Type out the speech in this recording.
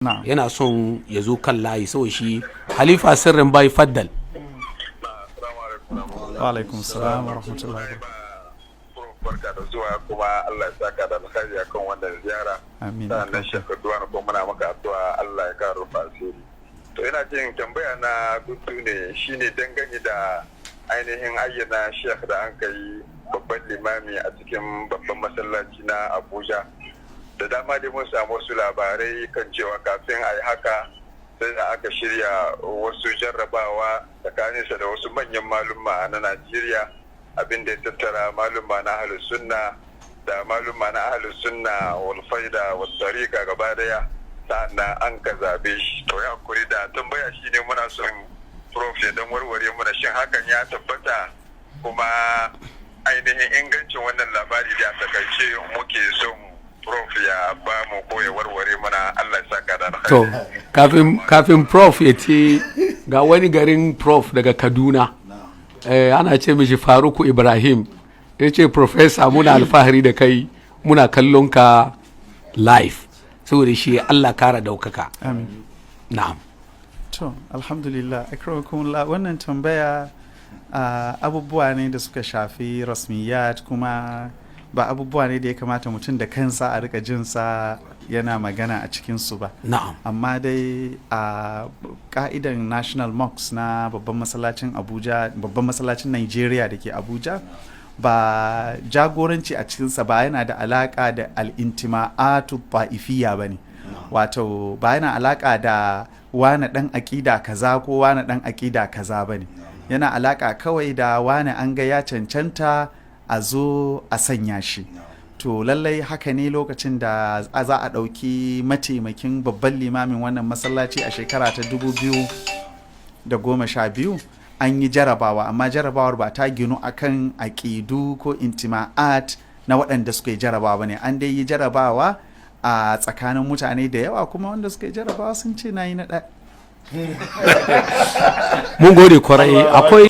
Na'am. Yana son ya zo kan layi, saboda shi Halifa Sirrin Bai Faddal. Wa alaikum salam wa rahmatullahi wa. Barka da zuwa, kuma Allah ya saka da alkhairi akan wannan ziyara. Amin. Sannan shekaru kuma muna maka addu'a, Allah ya kara rufa asiri. To, ina jin tambaya na gudu ne, shine dangane da ainihin ayyana Sheikh da an kai babban limami a cikin babban masallaci na Abuja. Da dama dai mun samu wasu labarai kan cewa kafin a yi haka, sai da aka shirya wasu jarrabawa tsakaninsa da wasu manyan malumma na Najeriya, abin da ya tattara malumma na Ahlus Sunna da malumma na Ahlus Sunna wal Faida wal Tariqa gaba daya, sa'annan an ka zabe shi. To, ya kuri da tambaya shine, muna son Prof ya dan warware muna, shin hakan ya tabbata, kuma ainihin ingancin wannan labari da a takaice muke son Prof ya ba mu ko ya warware mana. Allah ya saka da alkhairi. To, kafin Prof ya ce, ga wani garin Prof daga Kaduna, ana ce mishi Faruku Ibrahim, ya ce, "Professor, muna alfahari da kai, muna kallon ka live." Saboda shi Allah kara daukaka. Amin. Na'am. To, alhamdulillah, akramakumullah, wannan tambaya abubuwa ne da suka shafi rasmiyat, kuma ba abubuwa ne da ya kamata mutum da kansa a rika jinsa yana magana a cikinsu ba. Amma dai a ka'idan National Mosque na babban masallacin Abuja, babban masallacin Nigeria da ke Abuja, ba jagoranci a cikinsa ba yana da alaka da al'intima'atu ta'ifiya ba ne, wato ba yana alaka da wane dan aƙida kaza ko wane dan aƙida kaza ba ne. Yana alaka kawai da wane an ga ya cancanta a zo a sanya shi. To, lallai haka ne, lokacin da za a ɗauki mataimakin babban limamin wannan masallaci a shekara ta 2012, an yi jarabawa, amma jarabawar ba ta ginu akan aƙidu ko intima'at na waɗanda suka yi jarabawa ba ne. An dai yi jarabawa a tsakanin mutane da yawa, kuma wanda suka yi jarabawa sun ce na yi na ɗaya. Mun gode kwarai. Akwai